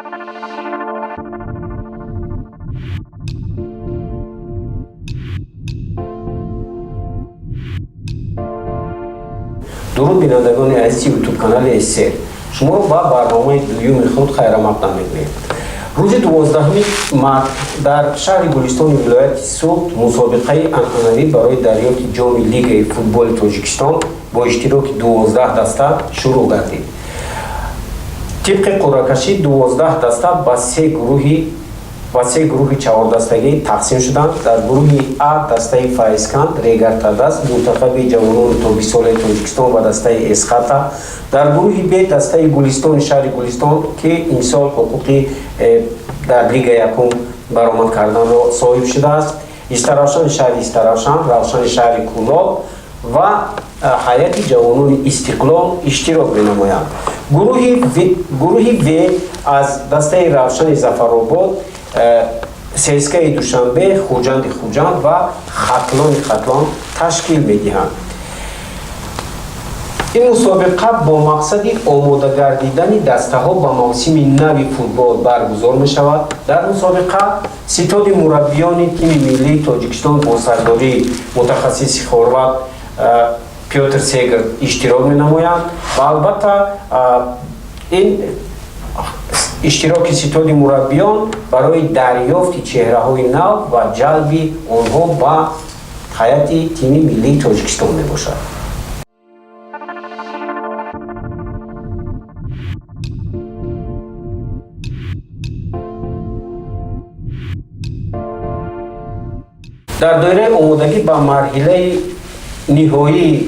Дуруд, бинандагони азизи ютуб-канали Эссер, шуморо ба барномаи дуюми худ хайрамақдам мекунем. Рӯзи 12 март дар шаҳри Гулистони вилояти Суғд мусобиқаи анъанавӣ барои дарёфти ҷоми Лигаи футболи Тоҷикистон бо иштироки 12 даста шурӯъ гардид. Тибқи қуръакашӣ 12 даста ба се гурӯҳи чаҳордастагӣ тақсим шуданд. Дар гурӯҳи А дастаи Файзканд, Регартадаз, мунтахаби ҷавонони то 20-солаи Тоҷикистон ва дастаи Эсхата. Дар гурӯҳи Б дастаи Гулистони шаҳри Гулистон, ки имсол ҳуқуқи дар Лига якум баромад карданро соҳиб шудааст, Истаравшани шаҳри Истаравшан, Равшани шаҳри Кӯлоб ва ҳайати ҷавонони Истиқлол иштирок менамоянд. Гурӯҳи В аз дастаи Равшани Зафаробод, ЦСКАи Душанбе, Хуҷанди Хуҷанд ва Хатлони Хатлон ташкил медиҳанд. Ин мусобиқа бо мақсади омода гардидани дастаҳо ба мавсими нави футбол баргузор мешавад. Дар мусобиқа ситоди мураббиёни тими миллии Тоҷикистон бо сардории мутахассиси хорват Пётр Сегр иштирок менамоянд ва албатта, ин иштироки ситоди мураббиён барои дарёфти чеҳраҳои нав ва ҷалби онҳо ба ҳайати тими миллии Тоҷикистон мебошад. Дар доираи омодагӣ ба марҳилаи ниҳоии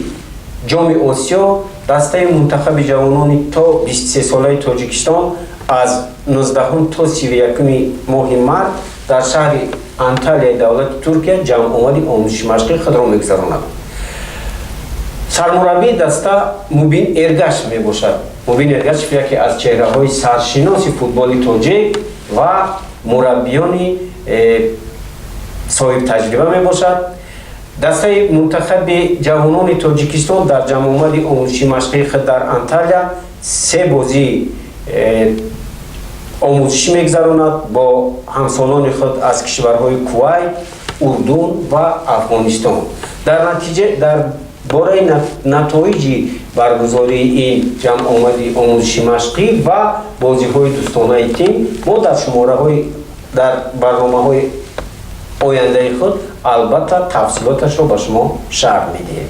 Ҷоми Осиё дастаи мунтахаби ҷавонони то 23-солаи Тоҷикистон аз 19 то 31 моҳи март дар шаҳри Анталияи давлати Туркия ҷамъомади омӯзиши машқии худро мегузаронад. Сармураббии даста Мубин Эргаш мебошад. Мубин Эргашев яке аз чеҳраҳои саршиноси футболи тоҷик ва мураббиёни соҳибтаҷриба мебошад. Дастаи мунтахаби ҷавонони Тоҷикистон дар ҷамъомади омӯзиши машқии худ дар Анталия се бозии омӯзишӣ мегузаронад бо ҳамсолони худ аз кишварҳои Кувайт, Урдун ва Афғонистон. Дар натиҷа дар бораи натоиҷи баргузории ин ҷамъомади омӯзиши машқӣ ва бозиҳои дӯстонаи тим мо дар шумораҳои дар барномаҳои ояндаи худ албатта тафсилоташро ба шумо шарҳ медиҳем.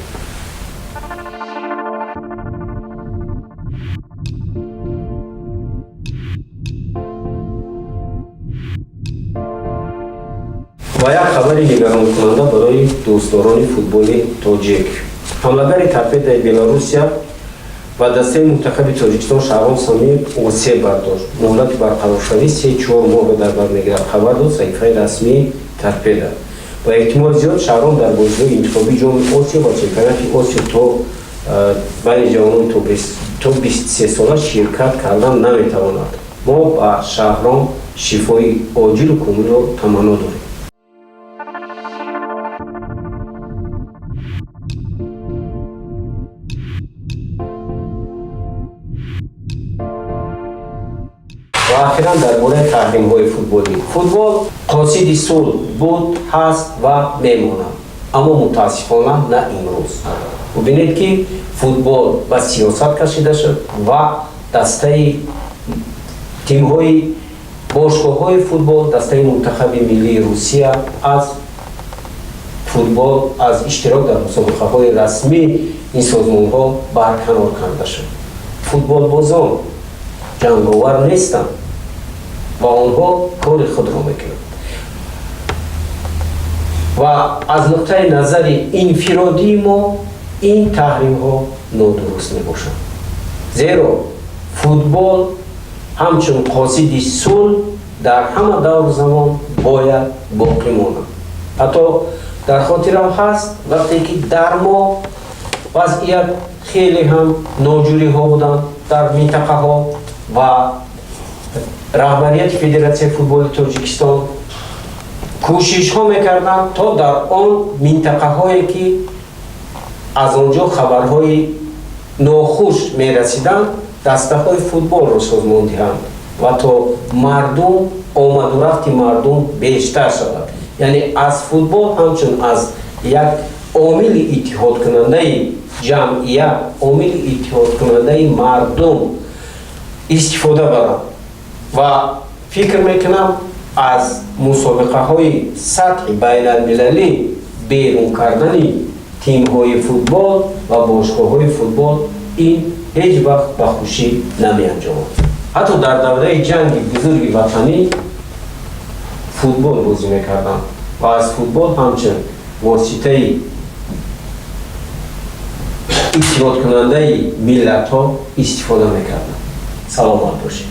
Ва як хабари нигаронкунанда барои дӯстдорони футболи тоҷик: ҳамлагари Торпедаи Беларусия ва дастаи мунтахаби Тоҷикистон Шаҳром Самиев осеб бардошт. Муҳлати барқароршавӣ 3-4 моҳро дар бар мегирад, хабар дод саҳифаи расмии Торпеда. Ба эҳтимоли зиёд Шаҳром дар бозиҳои интихобии Ҷоми Осиё ва Чемпионати Осиё то байни ҷавонон то 23 сола ширкат кардан наметавонад. Мо ба Шаҳром шифои оҷилу комилро таманно дорем. Ва охиран дар бораи таҳримҳои футболӣ. Футбол қосиди сулҳ буд, ҳаст ва мемонад, аммо мутаассифона на имрӯз. Бубинед, ки футбол ба сиёсат кашида шуд ва дастаи тимҳои бошгоҳҳои футбол, дастаи мунтахаби миллии Русия аз футбол, аз иштирок дар мусобиқаҳои расмии ин созмонҳо барканор карда шуд. Футболбозон ҷанговар нестанд ва онҳо кори худро мекунанд ва аз нуқтаи назари инфиродии мо ин таҳримҳо нодуруст мебошанд, зеро футбол ҳамчун қосиди сулҳ дар ҳама давру замон бояд боқӣ монад. Ҳатто дар хотирам ҳаст, вақте ки дар мо вазъият хеле ҳам ноҷӯриҳо буданд дар минтақаҳо ва раҳбарияти Федератсияи футболи Тоҷикистон кӯшишҳо мекарданд, то дар он минтақаҳое, ки аз он ҷо хабарҳои нохуш мерасиданд, дастаҳои футболро созмон диҳанд. Ва то мардум, омаду рафти мардум бештар шавад, яъне аз футбол ҳамчун аз як омили иттиҳодкунандаи ҷамъият, омили иттиҳодкунандаи мардум истифода баранд. Ва фикр мекунам, аз мусобиқаҳои сатҳи байналмилалӣ берун кардани тимҳои футбол ва бошгоҳҳои футбол, ин ҳеҷ вақт ба хушӣ намеанҷомад. Ҳатто дар давраи Ҷанги Бузурги Ватанӣ футбол бозӣ мекарданд ва аз футбол ҳамчун воситаи иттиҳодкунандаи миллатҳо истифода мекарданд. Саломат бошед.